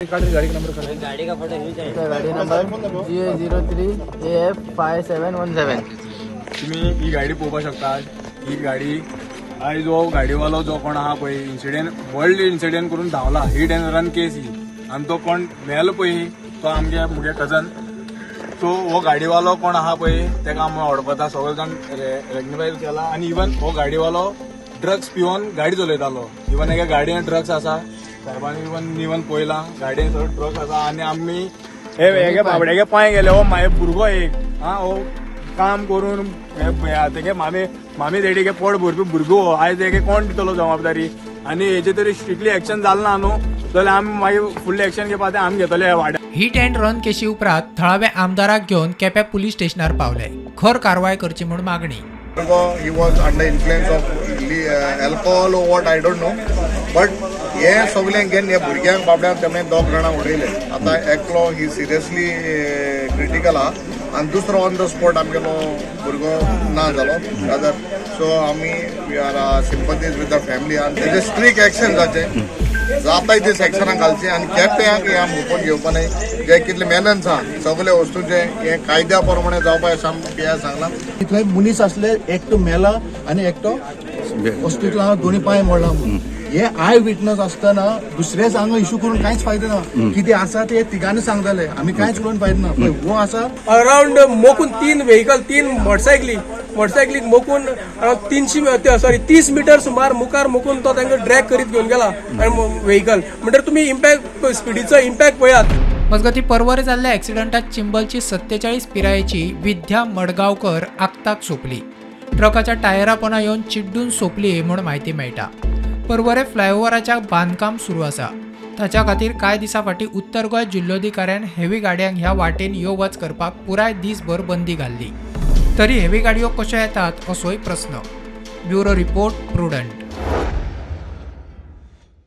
गाडी number GA 03 AF 5717. तुम्ही ही गाडी पळोवपाक शकता. ही गाडी आयज जो गाडीवालो जो कोण आहा पळय इन्सिडेंट व्हडली इन्सिडेंट करून धांवला, हिट एंड रन केस ही, आनी तो कोण मेलो पळय तो आमगे मुगे कजन. सो हो गाडीवालो कोण आहा पळय तेका आमी हडपता, सगळे जाण रेग्निफाय केला. आनी इवन हो गाडीवालो ड्रग्स पिवन गाडी चलयतालो. इवन एका गाडयेन ड्रग्स आसा, साहेबांनी इवन इवन पळयलां गाडयेन सगळो ड्रग्स आसा. आनी आमी हे हेगे बाबड्यागे पांय गेले. हो मागीर भुरगो एक आं हो काम करून तेगे मामी मामी देडीगे पोट भरपी भुरगो आयज हेगे कोण दितलो जबाबदारी? आनी हेजे तरी स्ट्रिक्टली एक्शन जालें ना न्हू जाल्यार आमी मागीर फुडलें एक्शन घेवपा तें आमी घेतले. वाड्या हिट अँड रन केशी उपरांत थळाव्या आमदाराक घेवन केपें पुलीस स्टेशनार पावले. खर कारवाय करची म्हूण मागणी. He was under influence of alcohol or what, I don't know. But हे सगळें घेवन ह्या भुरग्यांक बाबड्यांक तेणें दोग जाणां उडयले. आतां एकलो ही सिरियसली क्रिटिकल आहा आनी दुसरो ऑन the spot आमगेलो भुरगो ना जालो रादर. सो आमी we are sympathies with the family आनी तेजें स्ट्रिक्ट एक्शन जाचें जाताय ते सेक्शनाक घालचें आनी केप्यांक हें आमी ओपन घेवपा न्हय. जे कितले मेनन्स आहा सगळे वस्तूचें हें कायद्या प्रमाणे जावपा अशें आमी सांगलां. थंय मनीस आसले, एकटो मेला आनी एकटो हॉस्पिटलान दोनी पांय मोडला म्हणून. हे I witness आसतना दुसऱ्याच हांगा इशू करून कांयच फायदो ना. कितें आसा ते तिगांनी सांगताले, आमी कांयच करून फायदो ना. हो आसा अरावंड मोखून 3 व्हेकल, 3 मोटरसायकलीक मोखून अरावंड 30 मिटर सुमार मुखार मोखून तो तांकां ड्रॅग करीत घेवन गेला व्हेकल. म्हणटर तुमी इम्पॅक्ट स्पिडीचो इम्पॅक्ट पळयात. मजगतीं परवरे जाल्ल्या एक्सिडंटात चिंबलची 47 पिरायेची विद्या मडगांवकर आक्ताक सोंपली. ट्रकाच्या टायरा पोना येवन चिड्डून सोंपली म्हूण म्हायती मेळटा. परवरे फ्लायओव्हराच्या बांदकाम सुरू आसा. ताच्या खातीर कांय दिसां फाटीं उत्तर गोंय जिल्लोधिकाऱ्यान हेवी गाडयांक ह्या वाटेन यो वच करपाक पुराय दीसभर बंदी घाल्ली. तरी हेवी गाडयो कश्यो येतात असोय प्रस्न. Bureau report, Prudent.